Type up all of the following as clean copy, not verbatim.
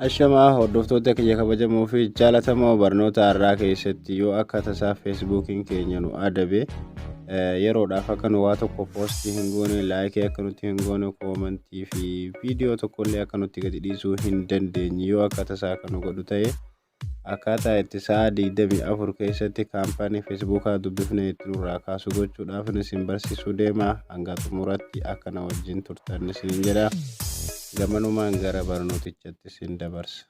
Ashamaa hordoftoota kiyya kabajamoo fi jaalatamoo, barnoota har'aa keessatti yoo akka tasaa Feesbuukiin keenya nu adabe, yeroodhaaf akka nu waa tokko post hin goone, like akka nuti hin goone, comment fi viidiyoo tokkollee akka nuti gadi dhiisuu hin dandeenye yoo akka tasaa akka nu godhu ta'e, akkaataa itti sa'a 24 keessatti kaampaanii Feesbuukaa dubbifnee itti nurraa kaasu gochuudhaaf isin barsiisuu deema. Hanga xumuratti akka na wajjin turtan isin jedha. Gamanumaan gara barnootichatti isin dabarsa.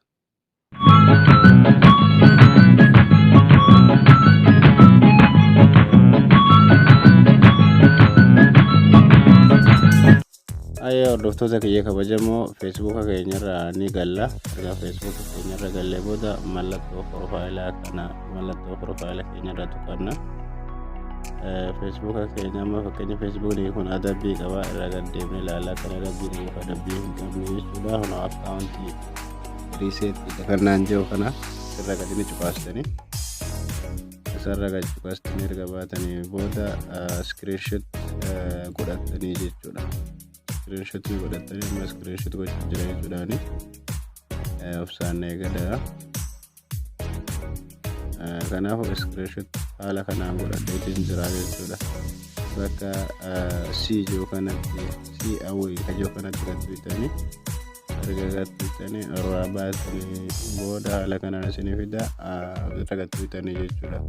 Ayyee, hordoftoota kiyya kabajamoo, Feesbuuka keenyarra ni galla. Erga Feesbuuka keenyarra gallee booda mallattoo profile kana, mallattoo profile keenyarra tuqanna. Feesbuuka keenya amma fakkeenya Feesbuukni kun adabbii qaba, irra gad deemnee ilaalla, kan adabbii qabuuf adabbii hin qabne jechuudha. Kun account reset kan naan jiru kana irra gadi ni cuqaastanii. Isarra gadi cuqaastanii erga baatanii booda screenshot godhatanii jechuudha. Screenshot godhatanii, amma screenshot gochuu jira jechuudhaani. Obsaan eegada. Kanaafuu screenshot haala kanaan godhadheetiin jira jechuudha. Bakka C jiru kanatti, C awwii ka jiru kanatti gad tuqxanii, erga gad tuqxanii irraa baatanii booda haala kanaan isinii fida, irra gad tuqxanii jechuudha.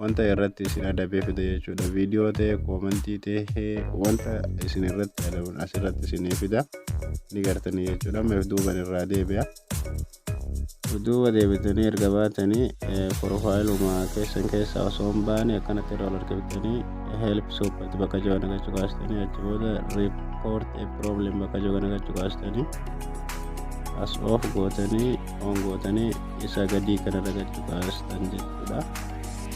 Wanta irratti isin adabee fida jechuudha. Viidiyoo ta'e, comment ta'e, wanta isin irratti adaban asirratti isinii fida, ni gartanii jechuudha. Amma duuban irraa deebi'a. Duuba deebitanii erga baatanii profileuma keessan keessaa osoo hin baane akkanatti irra ol harkiftanii help support bakka jiru kana cuqaastanii, achi booda report a problem bakka jiru kana cuqaastanii, as off gootanii, on gootanii, isa gadii kanarra gad cuqaastan jechuudha.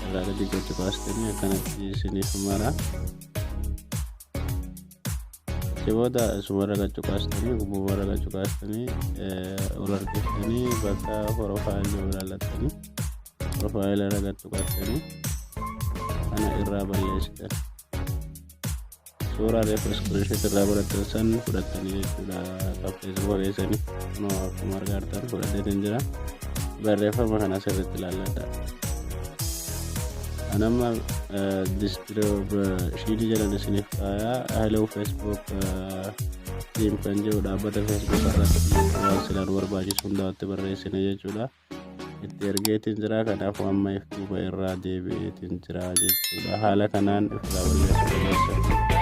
Irraa gadii gad cuqaastanii akkanatti isiniif mara. Achi booda isumarra gad cuqaastanii, gubbumarra gad cuqaastanii, ol harkiftanii bakka profile jiru ilaallattanii, profile irra gad tuqattanii kana irraa balleessitan. Suuraa reefu screenshot irraa godhattan san fudhattanii jechuudha. Kan Feesbuuka keessanii kunoo akkuma argaa jirtan fudhateetiin jira. Barreeffama kana sirriitti ilaalladha. An amma description jedhan isiniif kaayaa. "Hello Facebook team" kan jedhu dhaabbata Facebook irratti waan silaan barbaachisu hundaatti barreessine jechuudha. Itti ergeetiin jira, kanaafuu amma if duuba irraa deebi'eetiin jira jechuudha. Haala kanaan ifirraa balleessuu dandeessan.